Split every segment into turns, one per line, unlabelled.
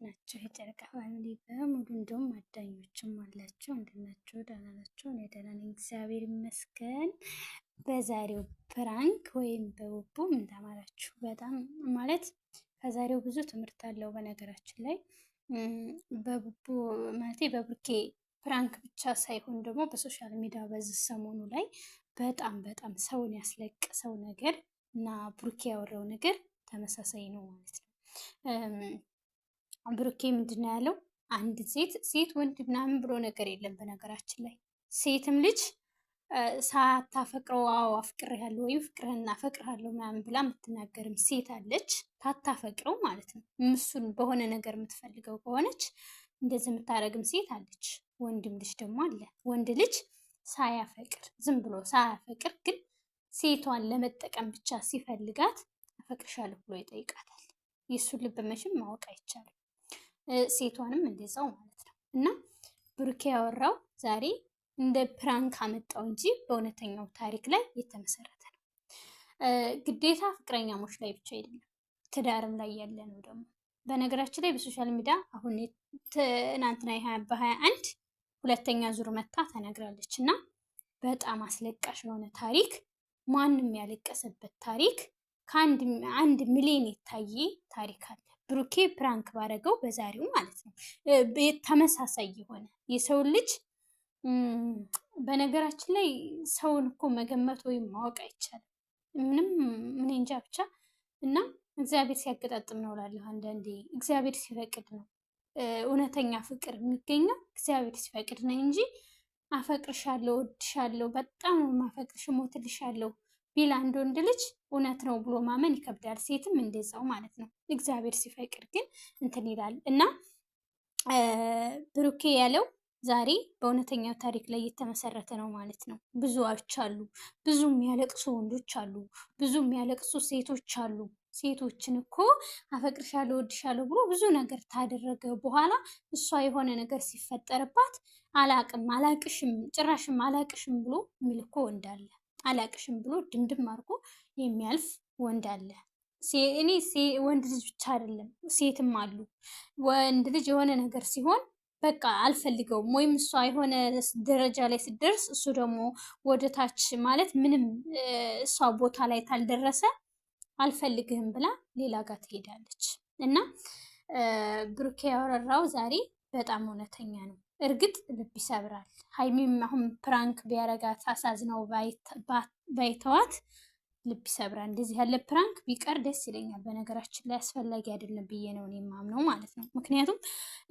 ናቸው? የጨረቃ family በሙሉ እንዲሁም አዳኞችም አላቸው። እንዴት ናቸው? ደህና ናቸው? እኔ ደህና ነኝ፣ እግዚአብሔር ይመስገን። በዛሬው prank ወይም በቡቡ ምን ተማራችሁ? በጣም ማለት ከዛሬው ብዙ ትምህርት አለው። በነገራችን ላይ በቡቡ ማለት በብሩኬ prank ብቻ ሳይሆን ደግሞ በ social media በዚህ ሰሞኑ ላይ በጣም በጣም ሰውን ያስለቀሰው ነገር እና ብሩኬ ያወራው ነገር ተመሳሳይ ነው ማለት ነው። ብሩኬ ምንድን ነው ያለው? አንድ ሴት ሴት ወንድ ምናምን ብሎ ነገር የለም። በነገራችን ላይ ሴትም ልጅ ሳታፈቅረው አዎ አፍቅሬሃለሁ ወይም ፍቅርህን አፈቅርሃለሁ ምናምን ብላ የምትናገርም ሴት አለች። ታታፈቅረው ማለት ነው። እሱን በሆነ ነገር የምትፈልገው ከሆነች እንደዚህ የምታደርግም ሴት አለች። ወንድም ልጅ ደግሞ አለ። ወንድ ልጅ ሳያፈቅር ዝም ብሎ ሳያፈቅር ግን ሴቷን ለመጠቀም ብቻ ሲፈልጋት አፈቅርሻለሁ ብሎ ይጠይቃታል። የእሱን ልብ መቼም ማወቅ አይቻልም። ሴቷንም እንደዛው ማለት ነው። እና ብሩኬ ያወራው ዛሬ እንደ prank አመጣው እንጂ በእውነተኛው ታሪክ ላይ የተመሰረተ ነው። ግዴታ ፍቅረኛሞች ላይ ብቻ አይደለም፣ ትዳርም ላይ ያለ ነው ደግሞ። በነገራችን ላይ በ social media አሁን ትናንትና በ21 ሁለተኛ ዙር መታ ተናግራለች እና በጣም አስለቃሽ የሆነ ታሪክ፣ ማንም ያለቀሰበት ታሪክ፣ ከአንድ ሚሊዮን የታየ ታሪክ አለ። ብሩኬ prank ባረገው በዛሬው ማለት ነው። ተመሳሳይ የሆነ የሰው ልጅ በነገራችን ላይ ሰውን እኮ መገመት ወይም ማወቅ አይቻልም። ምንም ምን እንጃ ብቻ እና እግዚአብሔር ሲያገጣጥም ነው እላለሁ። አንዳንዴ እግዚአብሔር ሲፈቅድ ነው እውነተኛ ፍቅር የሚገኘው እግዚአብሔር ሲፈቅድ ነው እንጂ አፈቅርሻለሁ፣ እወድሻለሁ፣ በጣም ነው የማፈቅርሽ፣ እሞትልሻለሁ ቢል አንድ ወንድ ልጅ እውነት ነው ብሎ ማመን ይከብዳል። ሴትም እንደዛው ማለት ነው። እግዚአብሔር ሲፈቅድ ግን እንትን ይላል እና ብሩኬ ያለው ዛሬ በእውነተኛው ታሪክ ላይ የተመሰረተ ነው ማለት ነው። ብዙዎች አሉ፣ ብዙ የሚያለቅሱ ወንዶች አሉ፣ ብዙ የሚያለቅሱ ሴቶች አሉ። ሴቶችን እኮ አፈቅርሻለሁ፣ እወድሻለሁ ብሎ ብዙ ነገር ታደረገ በኋላ እሷ የሆነ ነገር ሲፈጠርባት አላቅም፣ አላቅሽም፣ ጭራሽም አላቅሽም ብሎ የሚል እኮ ወንድ አለ። አላቅሽም ብሎ ድምድም አድርጎ የሚያልፍ ወንድ አለ። እኔ ወንድ ልጅ ብቻ አይደለም ሴትም አሉ። ወንድ ልጅ የሆነ ነገር ሲሆን በቃ አልፈልገውም ወይም እሷ የሆነ ደረጃ ላይ ስትደርስ እሱ ደግሞ ወደ ታች ማለት ምንም እሷ ቦታ ላይ ታልደረሰ አልፈልግህም ብላ ሌላ ጋር ትሄዳለች። እና ብሩኬ ያወራው ዛሬ በጣም እውነተኛ ነው። እርግጥ ልብ ይሰብራል። ሀይሚም አሁን prank ቢያረጋት አሳዝነው ባይተዋት ልብ ይሰብራል። እንደዚህ ያለ prank ቢቀር ደስ ይለኛል። በነገራችን ላይ አስፈላጊ አይደለም ብዬ ነው እኔ የማምነው ማለት ነው። ምክንያቱም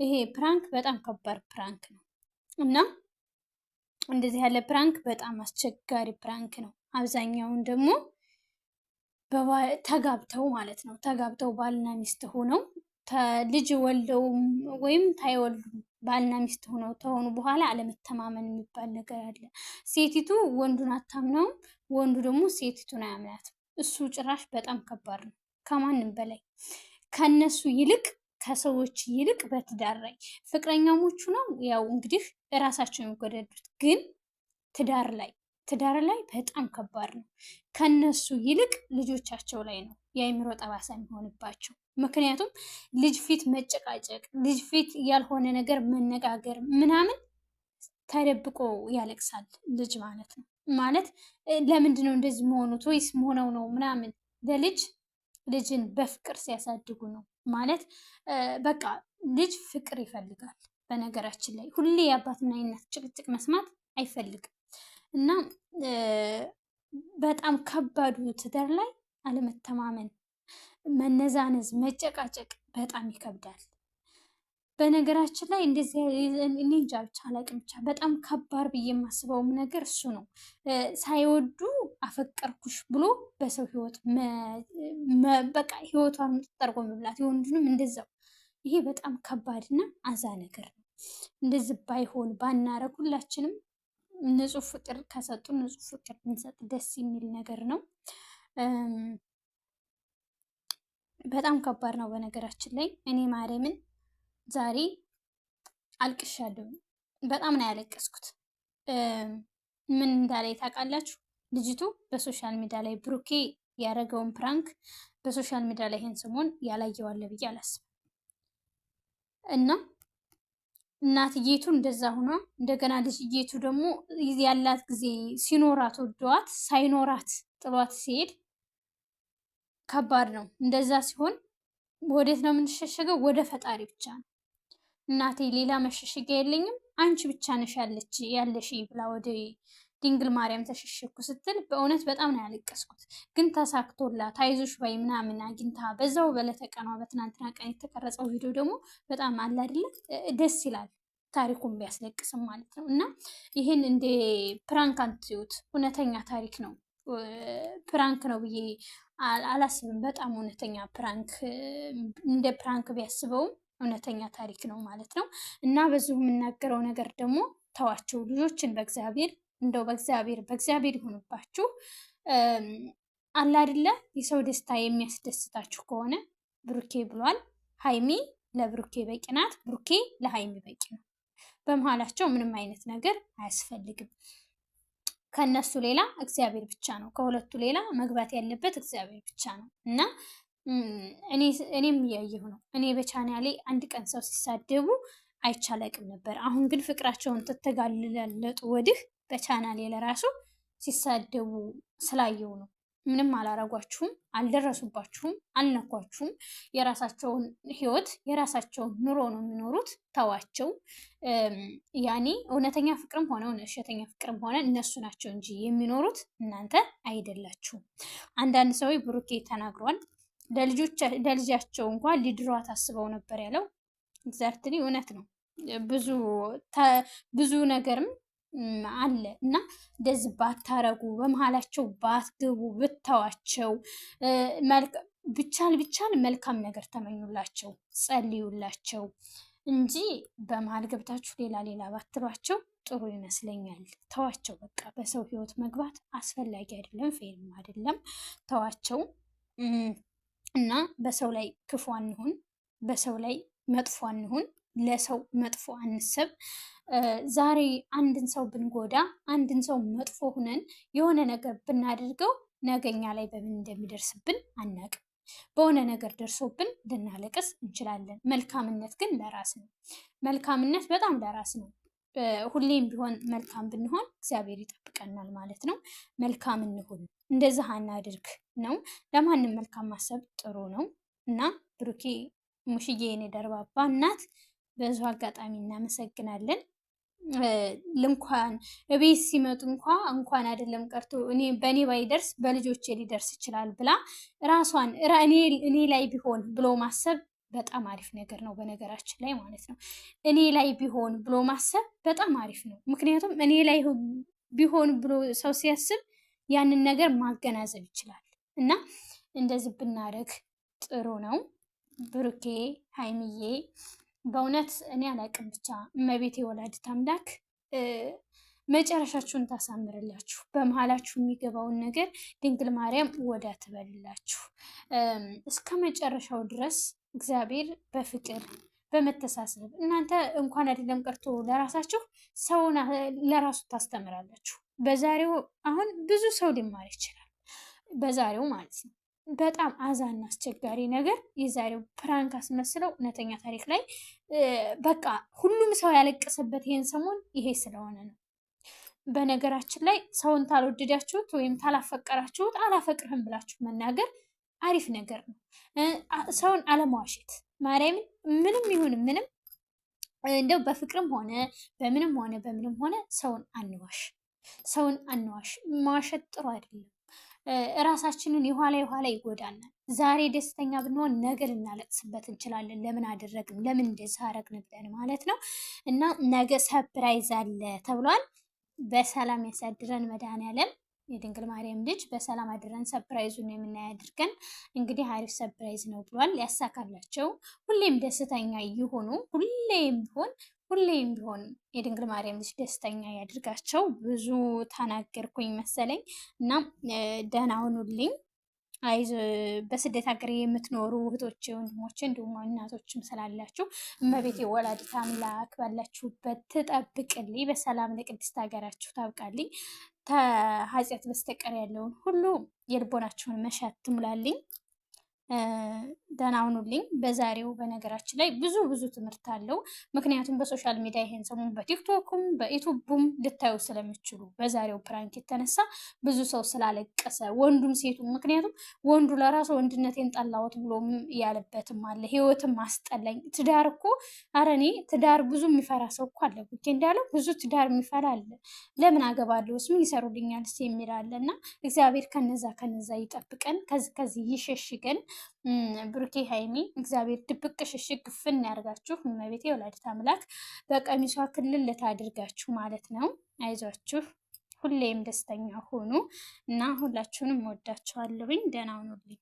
ይሄ prank በጣም ከባድ prank ነው እና እንደዚህ ያለ prank በጣም አስቸጋሪ prank ነው። አብዛኛውን ደግሞ ተጋብተው ማለት ነው ተጋብተው ባልና ሚስት ሆነው ልጅ ወልደው ወይም ታይወልዱ ባልና ሚስት ሆነው ተሆኑ በኋላ አለመተማመን የሚባል ነገር አለ። ሴቲቱ ወንዱን አታምነውም፣ ወንዱ ደግሞ ሴቲቱን አያምናትም። እሱ ጭራሽ በጣም ከባድ ነው ከማንም በላይ ከነሱ ይልቅ ከሰዎች ይልቅ በትዳር ላይ ፍቅረኛሞቹ ነው ያው እንግዲህ እራሳቸው የሚጎዳዱት፣ ግን ትዳር ላይ ትዳር ላይ በጣም ከባድ ነው። ከነሱ ይልቅ ልጆቻቸው ላይ ነው የአእምሮ ጠባሳ የሚሆንባቸው። ምክንያቱም ልጅ ፊት መጨቃጨቅ፣ ልጅ ፊት ያልሆነ ነገር መነጋገር ምናምን ተደብቆ ያለቅሳል ልጅ ማለት ነው። ማለት ለምንድን ነው እንደዚህ መሆኑት ወይስ መሆነው ነው ምናምን ለልጅ ልጅን በፍቅር ሲያሳድጉ ነው ማለት በቃ ልጅ ፍቅር ይፈልጋል። በነገራችን ላይ ሁሌ የአባትና የእናት ጭቅጭቅ መስማት አይፈልግም እና በጣም ከባዱ ትዳር ላይ አለመተማመን መነዛነዝ፣ መጨቃጨቅ በጣም ይከብዳል። በነገራችን ላይ እንደዚህ እኔ እንጃ ብቻ አላቅም፣ ብቻ በጣም ከባድ ብዬ የማስበውም ነገር እሱ ነው። ሳይወዱ አፈቀርኩሽ ብሎ በሰው ህይወት በቃ ህይወቷን ጠርጎ መብላት፣ የወንዱንም እንደዛው። ይሄ በጣም ከባድና አዛ ነገር ነው። እንደዚህ ባይሆን ባናረግ ሁላችንም ንጹህ ፍቅር ከሰጡ ንጹህ ፍቅር ብንሰጥ ደስ የሚል ነገር ነው። በጣም ከባድ ነው። በነገራችን ላይ እኔ ማርያምን ዛሬ አልቅሻለሁ። በጣም ነው ያለቀስኩት። ምን እንዳለ ታውቃላችሁ? ልጅቱ በ social media ላይ ብሩኬ ያደረገውን prank በ social media ላይ ይሄን ሰሞን ያላየዋለ ብዬ አላስብም። እና እናትዬቱ እንደዛ ሆኗ እንደገና ልጅዬቱ ደግሞ ያላት ጊዜ ሲኖራት ወደዋት ሳይኖራት ጥሏት ሲሄድ ከባድ ነው። እንደዛ ሲሆን ወዴት ነው የምንሸሸገው? ወደ ፈጣሪ ብቻ ነው። እናቴ ሌላ መሸሸጊያ የለኝም አንቺ ብቻ ነሽ ያለች ያለሽ ብላ ወደ ድንግል ማርያም ተሸሸኩ ስትል በእውነት በጣም ነው ያለቀስኩት። ግን ተሳክቶላት አይዞሽ ባይ ምናምን አግኝታ በዛው በዕለተ ቀኗ በትናንትና ቀን የተቀረጸው ቪዲዮ ደግሞ በጣም አለ አይደለ ደስ ይላል። ታሪኩን ቢያስለቅስም ማለት ነው። እና ይህን እንደ prank አንትዩት፣ እውነተኛ ታሪክ ነው። prank ነው ብዬ አላስብም። በጣም እውነተኛ prank እንደ prank ቢያስበውም እውነተኛ ታሪክ ነው ማለት ነው። እና በዚሁ የምናገረው ነገር ደግሞ ተዋቸው ልጆችን በእግዚአብሔር እንደው በእግዚአብሔር በእግዚአብሔር ይሁንባችሁ። አለ አይደለ የሰው ደስታ የሚያስደስታችሁ ከሆነ ብሩኬ ብሏል። ሀይሚ ለብሩኬ በቂ ናት፣ ብሩኬ ለሀይሚ በቂ ነው። በመሀላቸው ምንም አይነት ነገር አያስፈልግም። ከነሱ ሌላ እግዚአብሔር ብቻ ነው። ከሁለቱ ሌላ መግባት ያለበት እግዚአብሔር ብቻ ነው እና እኔም እያየሁ ነው። እኔ በቻናሌ አንድ ቀን ሰው ሲሳደቡ አይቻለቅም ነበር። አሁን ግን ፍቅራቸውን ትተጋለጡ ወዲህ በቻናሌ ለራሱ ሲሳደቡ ስላየው ነው። ምንም አላረጓችሁም፣ አልደረሱባችሁም፣ አልነኳችሁም። የራሳቸውን ህይወት የራሳቸውን ኑሮ ነው የሚኖሩት። ተዋቸው። ያኔ እውነተኛ ፍቅርም ሆነ ውሸተኛ ፍቅርም ሆነ እነሱ ናቸው እንጂ የሚኖሩት እናንተ አይደላችሁም። አንዳንድ ሰው ብሩኬ ተናግሯል። ለልጃቸው እንኳን ሊድሯት አስበው ነበር ያለው። exactly እውነት ነው። ብዙ ብዙ ነገርም አለ እና እንደዚህ ባታረጉ፣ በመሀላቸው ባትገቡ፣ ብተዋቸው ብቻል ብቻል መልካም ነገር ተመኙላቸው፣ ጸልዩላቸው እንጂ በመሀል ገብታችሁ ሌላ ሌላ ባትሏቸው ጥሩ ይመስለኛል። ተዋቸው በቃ። በሰው ህይወት መግባት አስፈላጊ አይደለም፣ fair ም አይደለም። ተዋቸው እና በሰው ላይ ክፉ አንሁን፣ በሰው ላይ መጥፎ አንሁን። ለሰው መጥፎ አንሰብ። ዛሬ አንድን ሰው ብንጎዳ፣ አንድን ሰው መጥፎ ሁነን የሆነ ነገር ብናደርገው ነገኛ ላይ በምን እንደሚደርስብን አናቅም። በሆነ ነገር ደርሶብን ልናለቅስ እንችላለን። መልካምነት ግን ለራስ ነው። መልካምነት በጣም ለራስ ነው። ሁሌም ቢሆን መልካም ብንሆን እግዚአብሔር ይጠብቀናል ማለት ነው። መልካም እንሁን፣ እንደዚህ አናድርግ ነው። ለማንም መልካም ማሰብ ጥሩ ነው እና ብሩኬ ሙሽዬ የኔ ደርባባ እናት በዚሁ አጋጣሚ እናመሰግናለን። እንኳን እቤት ሲመጡ እንኳ እንኳን አይደለም ቀርቶ እኔ በእኔ ባይደርስ በልጆቼ ሊደርስ ይችላል ብላ ራሷን እኔ ላይ ቢሆን ብሎ ማሰብ በጣም አሪፍ ነገር ነው። በነገራችን ላይ ማለት ነው እኔ ላይ ቢሆን ብሎ ማሰብ በጣም አሪፍ ነው። ምክንያቱም እኔ ላይ ቢሆን ብሎ ሰው ሲያስብ ያንን ነገር ማገናዘብ ይችላል። እና እንደዚህ ብናደርግ ጥሩ ነው። ብሩኬ ሀይሚዬ በእውነት እኔ አላቅም። ብቻ እመቤቴ ወላዲተ አምላክ መጨረሻችሁን ታሳምርላችሁ። በመሀላችሁ የሚገባውን ነገር ድንግል ማርያም ወዳ ትበልላችሁ። እስከ መጨረሻው ድረስ እግዚአብሔር በፍቅር በመተሳሰብ እናንተ እንኳን አይደለም ቀርቶ ለራሳችሁ ሰውን ለራሱ ታስተምራላችሁ። በዛሬው አሁን ብዙ ሰው ሊማር ይችላል። በዛሬው ማለት ነው። በጣም አዛና አስቸጋሪ ነገር የዛሬው prank አስመስለው እውነተኛ ታሪክ ላይ በቃ ሁሉም ሰው ያለቀሰበት ይሄን ሰሞን ይሄ ስለሆነ ነው። በነገራችን ላይ ሰውን ታልወደዳችሁት ወይም ታላፈቀራችሁት አላፈቅርህም ብላችሁ መናገር አሪፍ ነገር ነው። ሰውን አለመዋሸት ማርያምን ምንም ይሁን ምንም እንደው በፍቅርም ሆነ በምንም ሆነ በምንም ሆነ ሰውን አንዋሽ፣ ሰውን አንዋሽ። መዋሸት ጥሩ አይደለም። እራሳችንን የኋላ የኋላ ይጎዳናል። ዛሬ ደስተኛ ብንሆን ነገ ልናለቅስበት እንችላለን። ለምን አደረግን፣ ለምን እንደዚህ አደረግን ብለን ማለት ነው። እና ነገ surprise አለ ተብሏል። በሰላም ያሳድረን መድኃኒዓለም የድንግል ማርያም ልጅ በሰላም አድረን surprise ኡን የምናይ አድርገን። እንግዲህ አሪፍ surprise ነው ብሏል። ያሳካላቸው። ሁሌም ደስተኛ ይሁኑ። ሁሌም ቢሆን ሁሌም ቢሆን የድንግል ማርያም ልጅ ደስተኛ ያድርጋቸው። ብዙ ተናገርኩኝ መሰለኝ እና ደህና ሁኑልኝ። አይዞ በስደት ሀገር የምትኖሩ እህቶቼ፣ ወንድሞቼ እንዲሁም እናቶችም ስላላችሁ እመቤቴ ወላዲተ አምላክ ባላችሁበት ትጠብቅልኝ፣ በሰላም ለቅድስት ሀገራችሁ ታብቃልኝ፣ ከኃጢአት በስተቀር ያለውን ሁሉ የልቦናችሁን መሻት ትሙላልኝ። ደህና ሁኑልኝ። በዛሬው በነገራችን ላይ ብዙ ብዙ ትምህርት አለው። ምክንያቱም በ social media ይሄን ሰሞን በቲክቶኩም በዩቱቡም ልታዩ ስለምችሉ በዛሬው prank የተነሳ ብዙ ሰው ስላለቀሰ ወንዱም ሴቱም፣ ምክንያቱም ወንዱ ለራሱ ወንድነቴን ጠላሁት ብሎም ያለበትም አለ። ህይወትም አስጠላኝ። ትዳር እኮ ኧረ እኔ ትዳር ብዙ የሚፈራ ሰው እኮ አለ። ብሩኬ እንዳለው ብዙ ትዳር የሚፈራ አለ። ለምን አገባለሁስ ምን ይሰሩልኛልስ የሚል አለ። እና እግዚአብሔር ከነዛ ከነዛ ይጠብቀን፣ ከዚህ ከዚህ ይሸሽገን። ብሩኬ ሀይሚ እግዚአብሔር ድብቅ ሽሽግ ግፍን ያርጋችሁ። እመቤቴ ወላዲተ አምላክ በቀሚሷ ክልል ልታድርጋችሁ ማለት ነው። አይዟችሁ፣ ሁሌም ደስተኛ ሆኑ እና ሁላችሁንም ወዳችኋለሁኝ። ደህና ሁኑልኝ።